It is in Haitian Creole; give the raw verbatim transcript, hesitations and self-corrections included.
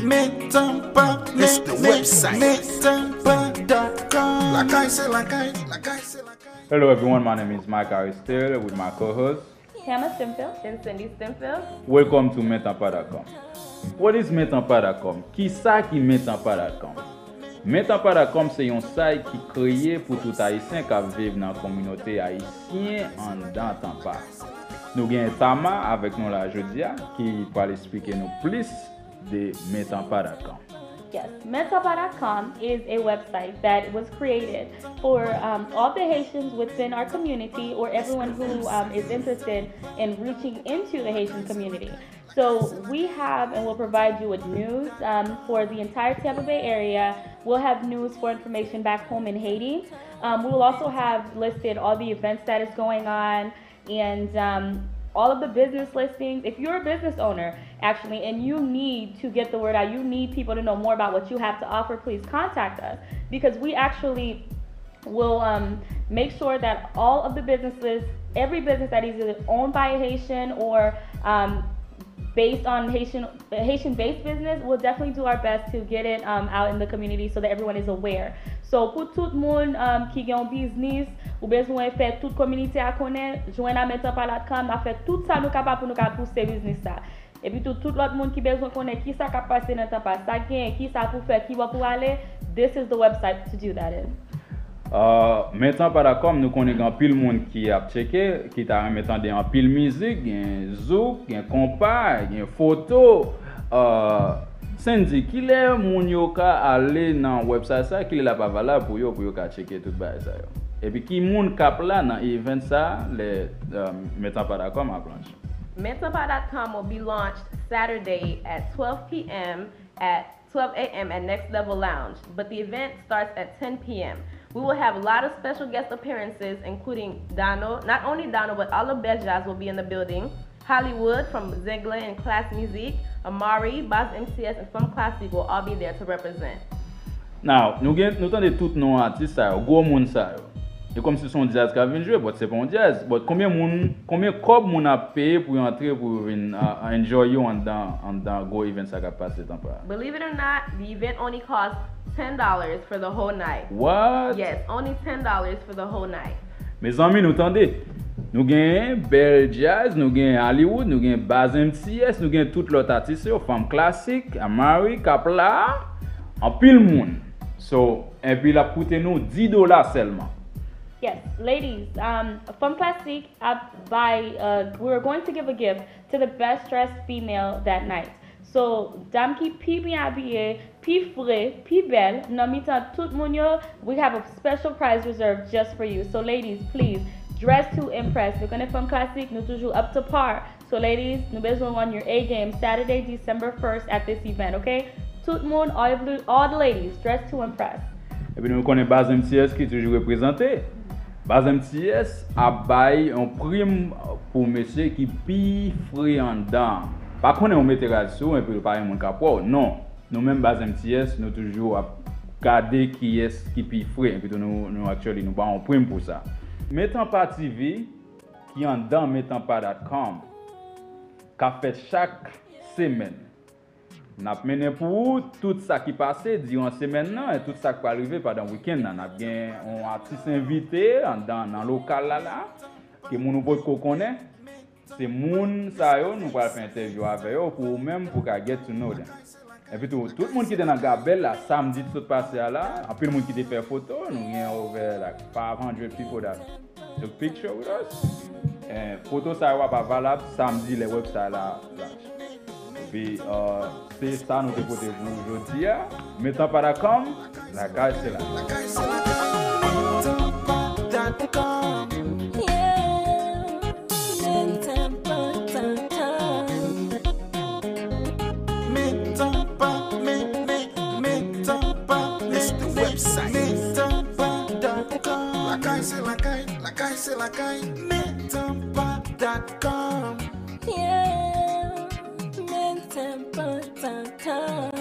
Metan pa, it's the website. Metan pa dot com. Lakay se lakay, lakay se lakay. Hello everyone, my name is Mike Aristil with my co-host Hannah Stimfield and Cindy Stimfield. Welcome to Metan pa dot com. What is Metan pa dot com? Kisa ki Metan pa dot com? Metan pa dot com se yon site ki kreye pou tout Ayisyen k ap viv nan kominote ayisyen anndan Tampa. Nou gen Tama avèk nou la jodi a, ki pral esplike nou plis de Metan pa dot com. Yes, metan pa dot com is a website that was created for um, all the Haitians within our community or everyone who um, is interested in reaching into the Haitian community. So we have and will provide you with news um, for the entire Tampa Bay area. We'll have news for information back home in Haiti. Um, we will also have listed all the events that is going on and um, all of the business listings. If you're a business owner, actually, and you need to get the word out, you need people to know more about what you have to offer, please contact us because we actually will um, make sure that all of the businesses, every business that is either owned by a Haitian or um, based on Haitian Haitian based business, we'll definitely do our best to get it um, out in the community so that everyone is aware. So pou tout moun um, ki gen yon biznis, ou bezwen fè tout kominote a konnen, jwenn a metan pa dot com, n ap fè tout sa nou kapab pou nou ka pouse biznis sa. Epi tou, tout lòt moun ki bezwen konnen kisa k ap pase nan Tampa, sa k genyen, kisa pou fè, ki bò pou ale, this is the website to do that in. Uh, metan pa dot com, nou konnen gen anpil moun ki ap tcheke, ki ta renmen tande anpil mizik, gen zouk, gen konpa, gen foto. Uh, Sandy, kilè moun yo ka ale nan website sa, kilè l ap valab pou yo, pou yo ka tcheke tout bagay sa yo? Epi ki moun k ap la nan event sa, lè uh, metan pa dot com ap lanse? Metan pa dot com will be launched Saturday at twelve p.m. at twelve a.m. at Next Level Lounge, but the event starts at ten p.m. We will have a lot of special guest appearances, including Dano, not only Dano, but all of Bèl Jazz will be in the building. Hollywood from Zegla and Klass Music, Amari, Baz M C S, and Fanm Classic will all be there to represent. Now, nou gen nou tande tout non atis sa yo, gwo moun sa yo. E kòmsi se yon djaz k ap vin jwe, but se pa yon djaz. But konbyen moun, konbyen kòb moun ap peye pou yo antre, pou yo vin uh, enjoy yo anndan anndan gwo event sa k ap pase Tampa? Believe it or not, the event only costs ten dollars for the whole night. What? Yes, only ten dollars for the whole night. Mezanmi, nou tande. Nou gen Bèl Jazz, nou gen Hollywood, nou gen Baz M C S, nou gen tout lòt atis yo, Fanm Classic, Amari, k ap la, anpil moun. So, epi l ap koute nou dis dola sèlman. Yes, ladies, um, Fanm Classic, I buy, uh, we are going to give a gift to the best dressed female that night. So, dam ki pi byen abiye, pi fre, pi bèl, nan mitan tout moun yo, we have a special prize reserved just for you. So, ladies, please, dress to impress. Nou konnen Fanm Classic, nou toujou up to par. So ladies, nou bezwen run your A game Saturday, December first at this event, okay? Tout moun, all, of the, all the ladies, dress to impress. Epi nou konnen Baz M C S ki toujou reprezante. Baz M C S ap bay yon prim pou mesye ki pi fre anndan. Pa konnen ou mete rad sou ou epi pa gen moun k ap wè w. Non. Nou menm Baz M C S, nou toujou ap gade kiyès ki pi fre. Epi tou nou, nou actually, nou ba yon prim pou sa. Metan pa T V, ki anndan metan pa dot com, k ap fèt chak semèn. N ap mennen pou ou tout sa ki pase diran semèn nan e tout sa k pral rive pandan wikenn nan. N ap gen yon atis envite anndan nan lokal la la, ke moun ou potko konnen. Se moun sa yo nou pral fè entèvyou avè yo pou ou menm pou ka get to know them. Epi tou, tout moun ki te nan Gabèl la, samdi ki sot pase a la, anpil moun ki te fè foto, nou gen over like five hundred people that took picture with us. And foto sa yo ap valab samdi lè website la launch. Epi, uh, se sa nou te pote pou ou jodi a. Metan pa dot com, lakay se lakay. Metan pa dot com. Yeah. Metan pa dot com. Metan pa, me, me, metan pa, me, it's the website. Metan pa dot com. Lakay se lakay, lakay se lakay. Metan pa dot com. Yeah, metan pa dot com.